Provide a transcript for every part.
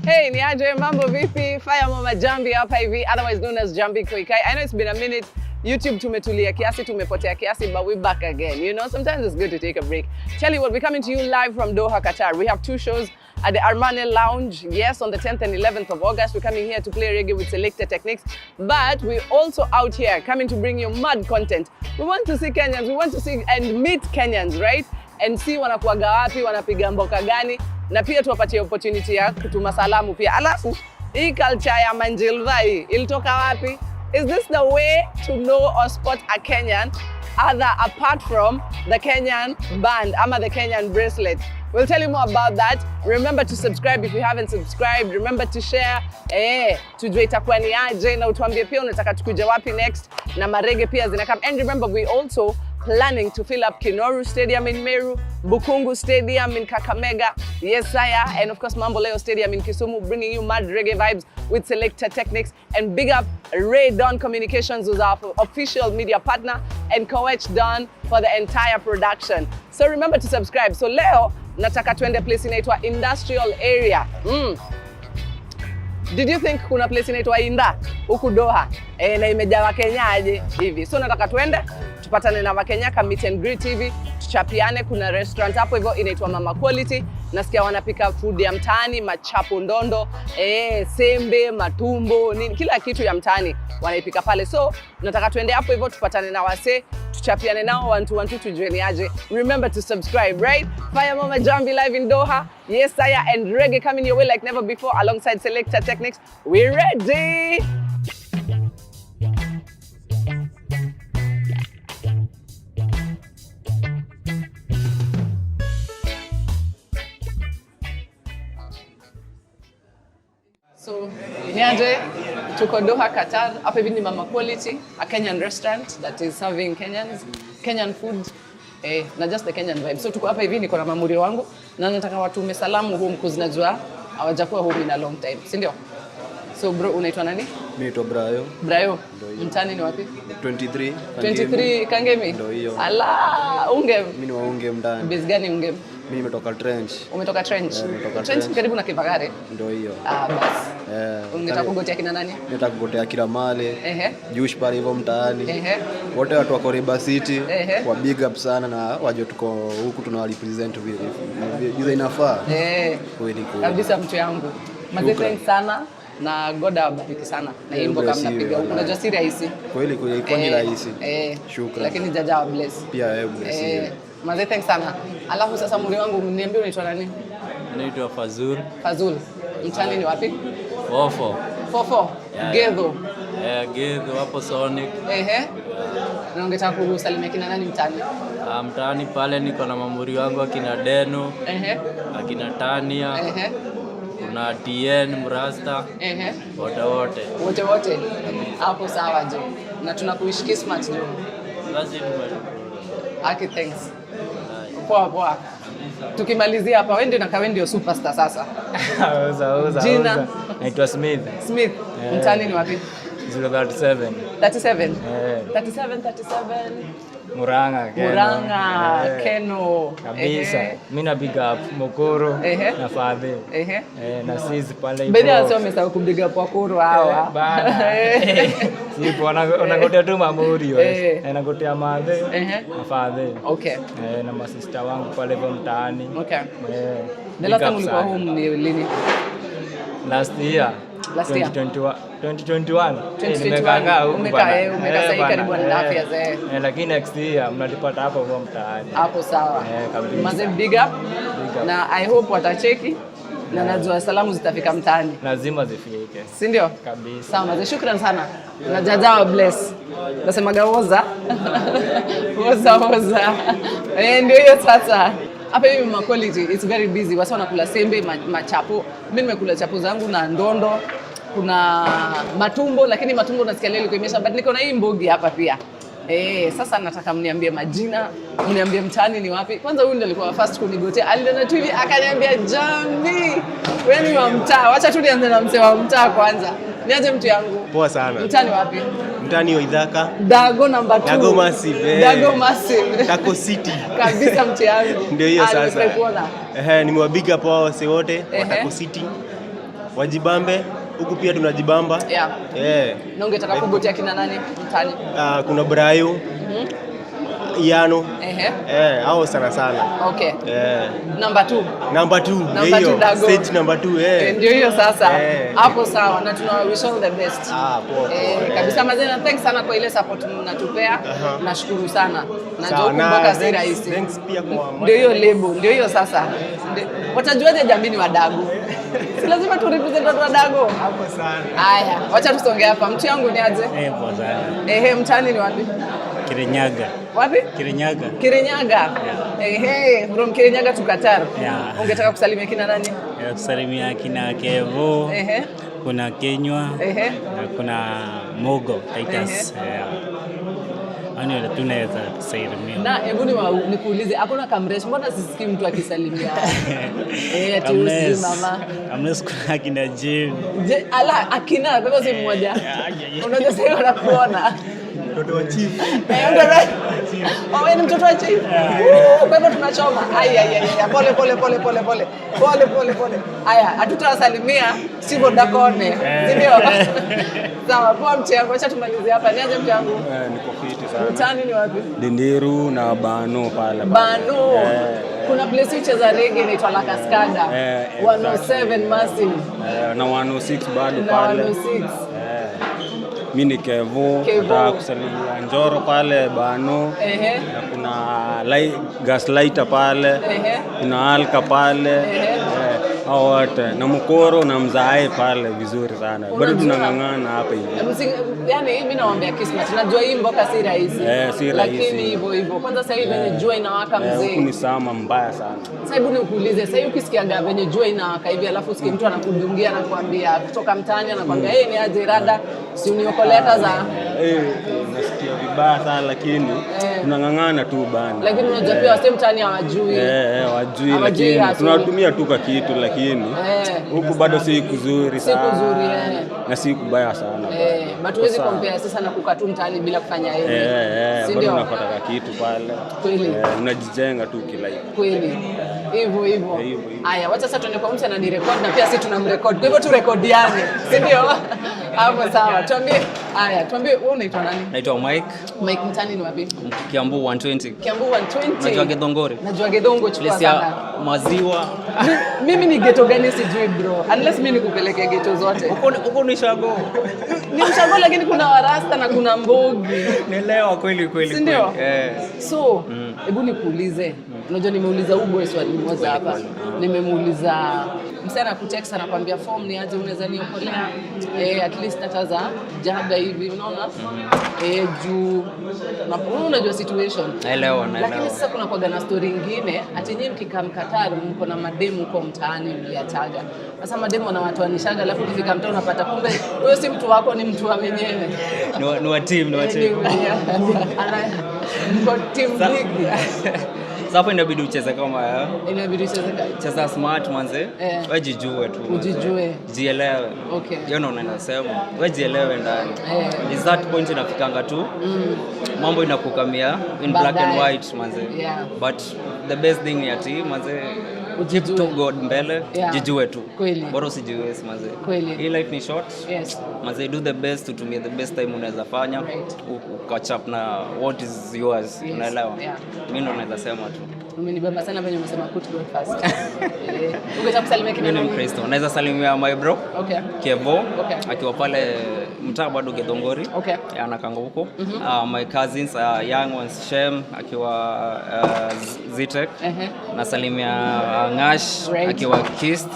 Hey, ni aje, mambo vipi? Fire Mama Jambi hapa hivi, otherwise known as Jambi Koikai. I know it's been a minute. YouTube tumetulia kiasi, tumepotea kiasi, but we're back again. You know, sometimes it's good to take a break. Tell you what, we're coming to you live from Doha, Qatar. We have two shows at the Armane Lounge, yes, on the 10th and 11th of August. We're coming here to play reggae with Selector Techniques, but we're also out here coming to bring you mad content. We want to see Kenyans, we want to see and meet Kenyans, right? And see wanakuaga wapi, wanapiga mboka gani, na pia tuwapatie opportunity ya kutuma salamu pia. Alafu hii culture ya manjilva hii ilitoka wapi? Is this the way to know or spot a Kenyan other apart from the Kenyan band ama the Kenyan bracelet? We'll tell you more about that. Remember to subscribe if you haven't subscribed. Remember to share. Tujue itakuwa ni aje na utuambie pia unataka tukuje wapi next na marege pia zinakam. And remember we also planning to fill up Kinoru Stadium in Meru, Bukungu Stadium in Kakamega, yes sire, and of course Mamboleo Stadium in Kisumu, bringing you mad reggae vibes with Selector Techniques. And big up Ray Don Communications, who's our official media partner, and Koech Don for the entire production. So remember to subscribe. So leo nataka tuende place inaitwa Industrial Area. Did you think kuna place inaitwa Inda huku Doha na imejaa Wakenya aje hivi? So nataka tuende tupatane na Wakenya ka meet and greet hivi, tuchapiane. Kuna restaurant hapo hivyo inaitwa Mama Quality, nasikia wanapika food ya mtaani, machapo ndondo, sembe, matumbo, nini, kila kitu ya mtaani wanaipika pale. So nataka tuende hapo hivyo tupatane na wasee tuchapiane nao one two one two, tujue ni aje. Remember to subscribe, right? Fire Mama Jambi live in Doha. Yes, sire, and reggae coming your way like never before alongside Selector Techniques. We're ready. So, niaje, tuko Doha, Qatar. Hapa hivi ni Mama Quality, a Kenyan restaurant that is serving Kenyans, Kenyan food. Na just the Kenyan vibe. So tuko hapa hivi niko na mamurio wangu na nataka watume salamu home cause najua hawajakuwa home in a long time, si ndio? So bro, unaitwa nani? Mimi naitwa Brayo. Brayo. Mtani ni wapi? 23. 23 Kangemi. Ndio hiyo. Ala, Ungem. Mimi ni wa Ungem ndani. Base gani Ungem? Mimi nimetoka Trench. Umetoka Trench. Nimetoka Trench Trench. ni karibu na Kivagare. Ndio hiyo. Ah, basi. Ungetaka kugotea kina nani? Nataka kugotea kila male. Ehe. Jush pale hivyo mtaani. Ehe. Wote watu wako Riba City. Ehe. Kwa big up sana na wajue tuko huku tuna represent vile. Vile inafaa. Kweli kweli. Kabisa mtu yangu. Mazee, Shukran. thanks sana na God awabariki sana na hii mboka Bless you, mnapiga huku. wallahi. Unajua si rahisi. Kweli kweli iko ni rahisi. Shukran. Lakini jaja wa bless. Pia wewe bless you. Mazee, thanks sana. Alafu sasa muri wangu niambie unaitwa nani? Naitwa Fazul. Fazul. Mtani ni wapi? Fofo. Fofo. Yeah. Gedho. Gedho hapo Sonic. Ehe. Na ungetaka kusalimia kina nani mtani? Mtaani pale niko na mamuri wangu akina Deno, Ehe. akina Tania, Ehe. kuna TN Mrasta, Ehe. wote wote. Wote wote. Hapo sawa jo. Na tunakuishi Kismat jo. Lazima. Aki, thanks. Poa poa. Tukimalizia hapa, wewe ndio nakaa, wewe ndio superstar sasa. Uza, uza, Jina? uza. Naitwa Smith. Smith, mtani ni wapi? 037. 37. Eh, 37 37. Murang'a, Keno. Murang'a, Eh, Keno. Kabisa. Ehe. Mimi napiga up Mokoro Ehe. na Fadhe. Ehe. Na sisi pale hivyo. Bedhi wasio wamesahau kumpiga Wakuru hawa. Bana. Sipo wanagotea tu mamurio. Eh. Nagotea madhe Ehe. na Fadhe. Okay. Na masista wangu pale hivyo mtaani. Okay. The Big last time up ulikuwa sana. home ni lini? Last year. Last year. 2021. 2021. 2021. Nimekaa huku Umekaa, bana. umekaa sahii Bana, karibu and a half years, eh. Lakini next year mnatupata hapo kwa mtaani. Hapo sawa. Kabisa. Maze, big up. Big up. Na I hope watacheki na najua salamu zitafika mtaani. Lazima zifike. Si ndio? Kabisa. Sawa maze, shukran sana. Na jaja wa bless. Nasemaga woza. Woza woza. Ndio hiyo sasa. Hapa hivi Mama Quality it's very busy. Wasa wanakula sembe, machapo. Mimi nimekula chapo zangu na ndondo. Kuna matumbo lakini matumbo nasikia leo ilikuwa imeisha, but niko na hii mbogi hapa pia. Sasa nataka mniambie majina, mniambie mtaani ni wapi. Kwanza huyu ndiye alikuwa first kunigotea. Aliniona tu hivi akaniambia Jambi, wewe ni wa mtaa. Wacha tu nianze na mzee wa mtaa kwanza. Niaje mtu yangu? Poa sana. Mtaani wapi? Mtaani wa Idhaka. Dago number 2. Dago Massive, eh. Dago Massive. Tako City. Kabisa mtu yangu. Ndio hiyo Ah, sasa. nimefurahi kuona. Ehe, nimewabiga hapo hao wase wote wa Ehe. Tako City. Wajibambe huku pia tunajibamba. Yeah. Eh. Na ungetaka kugotea kina nani mtaani? Ah, kuna Brayo. Yano. Ehe. Eh, hao sana sana. Okay. Eh. Number 2. Number 2. Number two, Dago. Stage number 2 eh. Ndio hiyo sasa. Eh. Hapo sawa na tuna wish all the best. Ah, poa. Eh, kabisa mazee, na thanks sana kwa ile support mnatupea. Nashukuru sana. Najua Sawa, huku na mpaka si rahisi. Thanks pia kwa Ndio hiyo lebo, ndio hiyo sasa. Watajuaje jamii ni wadagu? Si lazima tu represent watu wadago. Hapo sana. Haya, wacha tusonge hapa. Mtu yangu ni aje? Eh, poa sana. Ehe, mtaani ni wapi? Kirinyaga. Wapi? Kirinyaga. Kirinyaga. Ehe, from Kirinyaga to Qatar. Yeah. Ungetaka kusalimia kina nani? Ya kusalimia kina Kevo. Ehe. Kuna Kenywa. Ehe. Na kuna Mogo Titus. Yeah. Yaani tunaweza kusalimia. Na hebu nikuulize, hakuna Kamresh, mbona sisikii mtu akisalimia? Eh, ati Kamnes. usi mama. Kamnes kuna kina Jim. Je, ala akina, kwa hivyo si mmoja. Unajua sasa wanakuona. Mtoto wa chief. Eh, mtoto. Oh, wewe ni mtoto wa chief. Kwa hivyo tunachoma. Ai ai ai, ai. Pole pole pole pole pole. Pole pole pole. Haya, hatutawasalimia sivyo dakone. Si ndio? Sawa, poa mtu yangu, acha tumalizie hapa. Niaje mtu yangu? Niko fiti sana. Mtaani ni wapi? Dindiru na Bano pale. Bano. Eh, Kuna place hucheza reggae inaitwa La Cascada. Eh, 107 Massive na 106 bado na pale. 106. Mi ni Kevo, Kevo. nataka kusalimia Njoro pale Bano. Ehe. Na kuna Gaslighter pale. Ehe. Kuna Alka pale. Ehe. Hao wote na Mkoro na Mzae pale vizuri sana. Bado Unajua- tunang'ang'ana hapa hivi. Yani mimi nawaambia Kismat, najua hii mboka si rahisi. Eh, si rahisi. Lakini hivyo hivyo. Kwanza sasa hivi venye jua inawaka Huku mzee. ni sama mbaya sana. Sasa hebu nikuulize, sasa hivi ukisikiaga venye jua inawaka hivi alafu usikie mtu anakudungia anakuambia kutoka mtaani anakuambia hey, ni aje rada, si uniokolee hata za Nasikia vibaya sana lakini tunang'ang'ana tu bana. Lakini unajua pia wasee mtaani hawajui. Wajui Hawajui lakini hustle. tunatumia tu ka kitu lakini huku bado si kuzuri Si sana. kuzuri, eh. Na si kubaya sana. But huwezi Sawa. compare sasa na kukaa tu mtaani bila kufanya hivi. Si Bado ndio? unapata ka kitu pale. Kweli. Unajijenga tu kila kitu. Kweli. Hivyo hivyo. Hivyo hivyo. Haya, wacha sasa tuende kwa mtu ananirekodi na pia sisi tunamrekodi. Kwa hivyo turekodiane, si ndio? Hapo sawa. Tuambie, haya, tuambie wewe unaitwa nani? Naitwa Mike. Mike, mtaani ni wapi? Kiambu 120. Kiambu 120. Unajua Githongori? Najua Githongo, chukua Place ya sana. maziwa. Mimi ni ghetto gani sijui bro. Unless mimi nikupeleke ghetto zote. Huko ni shago. Ni mshago lakini kuna warasta na kuna mbogi. Nielewa kweli kweli. Si ndio? kweli. Eh. So, hebu nikuulize. Unajua nimeuliza huyu boy swali moja hapa. Nimemuuliza msee anakutext anakuambia form ni aje unaweza niokolea? At least hata za jaba hivi unaona? Juu na unajua situation. Naelewa, naelewa. Lakini sasa kuna kuwaga na story ingine ati nyinyi mkikaa Qatar mko na mademu huko mtaani mliachaga. Sasa mademu wanawatoanishaga alafu ukifika mtaa unapata kumbe huyo si mtu wako ni mtu wa wenyewe. Ni wa team, ni wa team. Mko team big. Sasa hapo inabidi ucheze kama ya. Inabidi ucheze Cheza smart manze. Wewe jijue tu. manze. Ujijue. Jielewe. Okay. Hiyo ndo nasema. Wewe jielewe ndani. Is that point inafikanga tu. Mambo inakukamia in black and Baadaye. white manze. But the best thing ni ati manze Ujijue. keep to God mbele, jijue tu. Kweli. Bora usijiwe manze. Kweli. Hii life ni short. Yes. Manze do the best, utumie the best time unaweza fanya. Catch up na what is yours, Yes. unaelewa? Yeah. Mimi ndo naweza sema tu. Umenibamba sana venye umesema put God first. Ungetaka kusalimia kina Mimi ni nani? Mkristo. Naweza salimia my bro. Okay. Kevo Okay. akiwa pale mtaa bado Githongori. Okay. Anakanga huko. My cousins young ones Shem akiwa Zitek. Nasalimia Ngash akiwa Kist.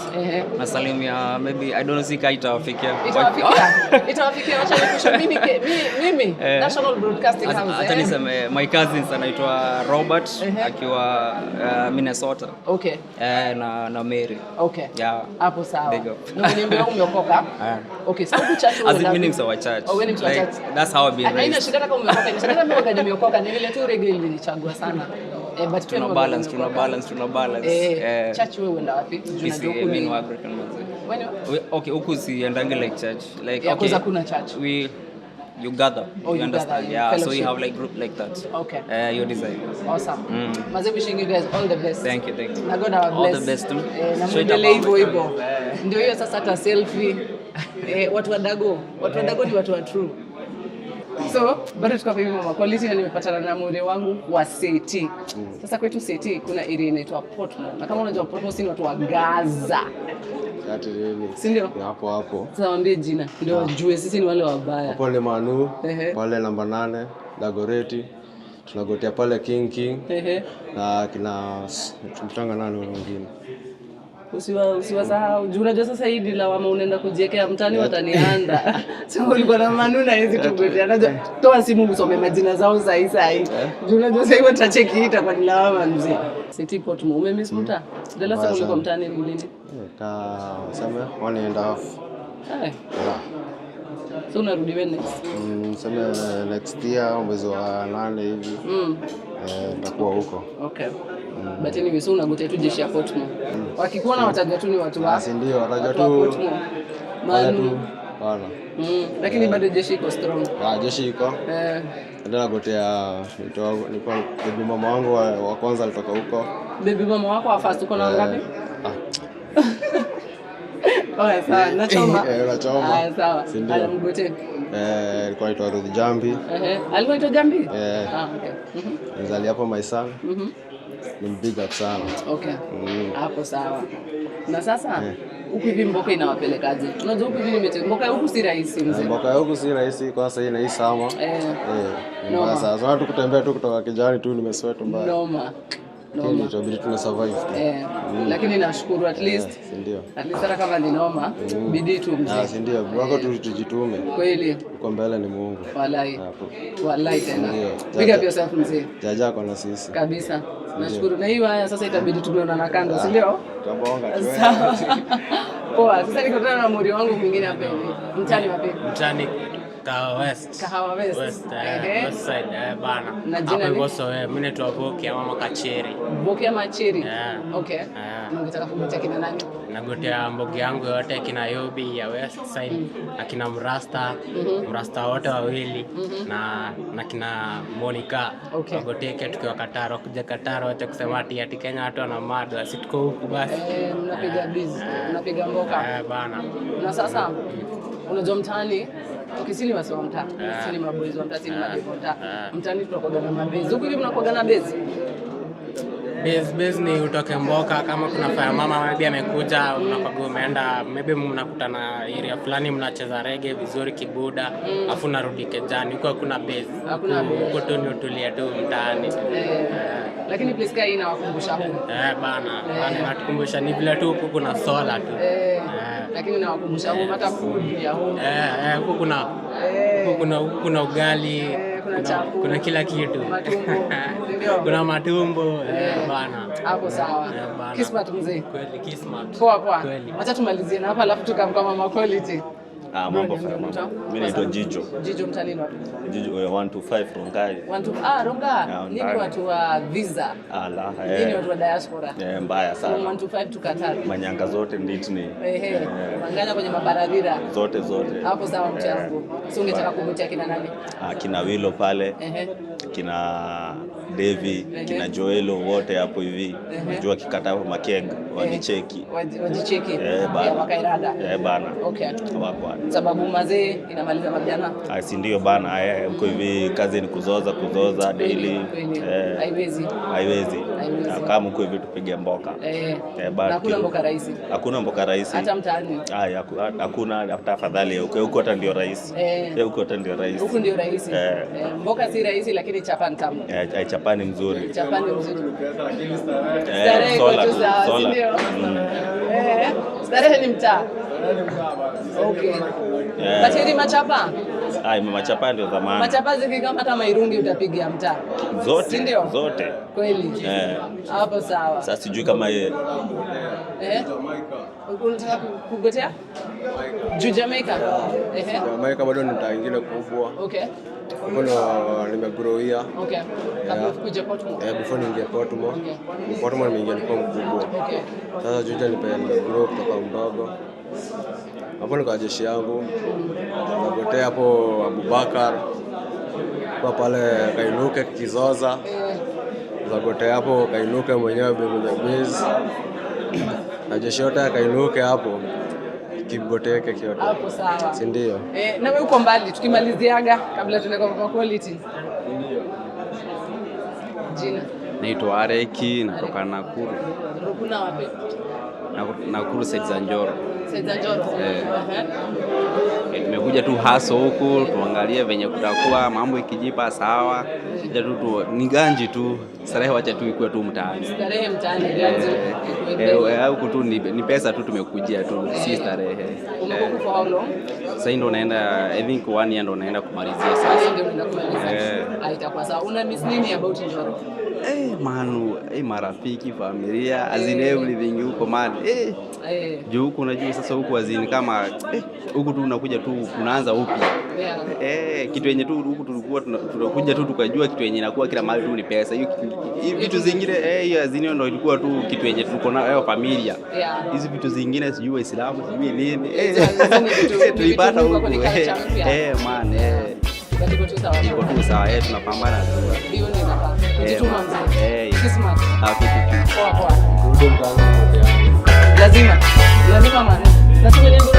Nasalimia maybe I don't know si itawafikia. Itawafikia. Itawafikia wacha nikushe mimi mimi National Broadcasting House. Acha niseme my cousins anaitwa Robert akiwa Minnesota. Okay. Na Mary. Okay. Yeah. Hapo sawa. Big up. Na uniambia umeokoka? Okay, sasa huku church As in mimi ni mse wa church. Oh, wewe ni mse wa Like, church. that's how I've been Haina raised. shida hata kama umeokoka. Ina shida kama mimi nimeokoka ni vile tu reggae ilinichagua sana. But pia Tuna balance, tuna balance, tuna balance. Church wewe uenda wapi? Juu Mimi najua huku mimi ni ni African manze. Wewe ni Okay, huku siendangi like church. Like Yeah, okay. 'cause hakuna church. We You gather. Oh, you understand? gather, you Yeah. So you fellowship. have like group like that. Okay. Your design. Awesome. Mazee, wishing you guys all the best. Thank you, thank you. Na God awa All bless. the best. Na Show it muendelee about hivyo my hivyo. friends. Ndio hiyo sasa hata selfie. Watu wadago, watu wadago ni watu wa true. So, bado tuko hivi Mama Quality na nimepatana na mure wangu wa Seti. Sasa kwetu Seti kuna area inaitwa Portmore. Na kama unajua Portmore si ni watu wa Gaza. Ati nini? Si ndio? Ni hapo hapo. Sasa waambie jina ndio wajue sisi ni wale wabaya. Hapo ni Manu, Ehe. pale namba 8, Dagoreti. Tunagotea pale King King na kina tumtanga nani wale wengine. Usiwasahau. Juu unajua sasa hii ni lawama unaenda kujiekea mtaani watanianda. So ulikuwa na Manu na hizi tugotea. Najua toa simu usome majina zao sahi sahi. Juu unajua sasa hivi watacheki hii itakuwa ni lawama mzee. Seti Portmore, umemiss mtaa? The last time Mbaya ulikuwa sana. mtaani ni lini? Ka sema 1.5. Eh. So unarudi when next? Sema next year mwezi wa 8 hivi. Nitakuwa huko. Okay. But anyway, so unagotea tu jeshi ya Portmore. Wakikuona watajua tu ni watu wa. Ah, si ndio, watajua watu wa tu. Portmore. Wale Manu. tu. Bana. Lakini bado jeshi iko strong. Ah, jeshi iko. Ndio nagotea nilikuwa bibi mama wangu wa kwanza alitoka huko. Baby mama wako wa first uko na wangapi? Oya, sawa, nachoma. Unachoma. Haya, sawa. Si ndio? Haya, mgote. Alikuwa anaitwa Ruth Jambi. Alikuwa anaitwa Jambi? Ah, okay. Nilizali hapo my son. Ni big up sana. Okay. Hapo sawa. Na sasa huku hivi mboka inawapelekaje? Unajua huku hivi mboka huku si rahisi mzee. Mboka huku si rahisi kwa sasa hii na hii sama. Ni Noma. mbaya sana. Sasa tu kutembea tu kutoka kijani tu nimesweat mbaya. Noma. Lakini Noma. itabidi tuna survive tu. Lakini nashukuru at least. Si ndio? At least hata kama ni noma, bidii tu mzee. Si ndio? Wako tu tujitume. Kweli. Uko mbele ni Mungu. Walai. Hapo. Walai tena. Ndio. Big up yourself mzee. Jaja ako na sisi. Kabisa. Nashukuru. Na hiyo haya sasa itabidi tumeonana kando, si ndio? Tutabonga tu. Sawa. Poa. Sasa nikutana na muri wangu mwingine hapa hivi. Mtani wapi? Mtani Kahawa West. Kahawa West. West, Ehe. West side, bana. Na jina Hapo ni? hivyo so, mimi naitwa Boki ama Makacheri. Boki ama Cheri? Okay. Yeah. Na ungetaka kugotea kina nani? Nagotea mbogi yangu yote kina Yobi ya West side, akina Mrasta, Mrasta wote wawili na kina Monica. Okay. Wagoteke tukiwa Kataro, kuja Kataro wacha kusema ati Kenya watu wana mada, si tuko huku basi. Mnapiga biz, mnapiga mboka. Bana. Na sasa unajua mtaani okay, si ni wasi wa mtaa, si ni maboys wa mtaa, si ni mademu wa mtaa. Mtaani tunakuwaga na mabezi. Huku hivi mnakuwaga na bezi? Base ni utoke mboka kama kuna fire mama maybe amekuja, unakuwa umeenda maybe mnakutana area fulani mnacheza reggae vizuri kibuda, afu narudi kejani. Huko hakuna base. Hakuna base. Huko tu ni utulie tu mtaani. Lakini place kaa hii inawakumbusha home. Bana, bana inatukumbusha ni vile tu huku kuna sola tu. Lakini inawakumbusha home, hata food ya home. Huku kuna huku kuna ugali, kuna chapo, kuna kila kitu. Matumbo, ndio. Kuna matumbo, bana. Hapo sawa. Bana. Kismat mzee. Kweli Kismat. Poa poa. Kweli. Wacha tumalizie na hapa alafu tukamkama Mama Quality. Mambo faya, mambo. Mimi naitwa Jijo. Jijo mtani wapi? Jijo 125 Rongai. Ronga. Rongai. Nini watu wa visa? Ala, Nini watu wa diaspora? Mbaya From sana. 125 to Qatar. Manyanga zote nditni. Ehe. Manganya kwenye mabaradira. Zote zote. Hapo sawa mchangu. Si ungetaka kuvutia kina nani? Kina Wilo pale, kina Devi, kina Joelo wote hapo hivi. Najua kikata hapo makeg wajicheki. Wajicheki. Bana. Ya wakairada. Bana. Okay. Wako. Sababu mazee inamaliza mavijana. Si ndio bana, huko hivi kazi ni kuzoza daily. Kweli. Haiwezi. Haiwezi. Haiwezi. Kama huko hivi tupige mboka. Bana, Na hakuna mboka rahisi. Hakuna mboka rahisi. Hata mtaani. Hakuna hata afadhali huko hata ndio rahisi. Huko hata ndio rahisi. Huku ndio rahisi. Mboka si rahisi lakini chapani tamu. Chapani mzuri. Chapani mzuri. Starehe iko Sola tu tu, sawa, si sola. ndio? Starehe ni mtaa. Okay. Bacheri machapa. Machapa ndio zamani. Machapa zikikama hata mairungi utapiga mtaa. Zote, Si ndio? zote. Kweli. Hapo sawa. Sasa sijui kama Unataka kugotea? Juu Jamaica. Jamaica bado ni mtaa ingine kubwa. Okay. Hapo ndo nimegrowia. Okay. Kabla kuja Portmore. Before niingie Portmore. Portmore nimeingia nilikuwa mkubwa. Okay. Sasa Juja nimegrow kutoka mdogo. Hapo ni kwa jeshi yangu. Nagotea hapo Abubakar. Kwa pale Kainuke Kizoza. Zagotea hapo Kainuke mwenyewe mwenye base. Na jeshi yote ya Kainuke hapo. Kiboteke kiote. Hapo sawa. Si ndio? Eh, na wewe uko mbali, tukimaliziaga kabla tuende kwa quality. Jina. Naitwa Areki, natoka Nakuru. Rukuna wapi? Nakuru side za Njoro. Side za Njoro. Eh. Nimekuja tu haso huku tuangalie venye kutakuwa, mambo ikijipa sawa. Kuja tu ni ganji tu, starehe wacha tu ikuwe tu mtaani. Starehe mtaani ganji. Ikuwe mbele. Huku tu ni pesa tu tumekujia tu, si starehe. Umekuwa huku for how long? Sasa ndo naenda, I think 1 year ndo naenda kumalizia Sasa sasa. ndio unaenda kumaliza. Ah, itakuwa sawa. Una miss nini about Njoro? Manu, marafiki, familia, as in everything huko man. Juu huku unajua sasa huku as in kama huku tu unakuja tu unaanza upya. Kitu yenye tu huku tulikuwa tunakuja tu tukajua kitu yenye inakuwa kila mahali tu ni pesa. Hiyo vitu zingine hiyo as in ndio ilikuwa tu kitu yenye tuko nayo familia. Hizi vitu zingine sijui Waislamu sijui nini. Tulipata huku. Man. But iko tu sawa. Iko tu sawa, tunapambana tu. Hiyo ndio inafaa. Kujituma mzee. Kismat. Kitu. Poa poa. Lazima. Lazima man. Na tumeniambia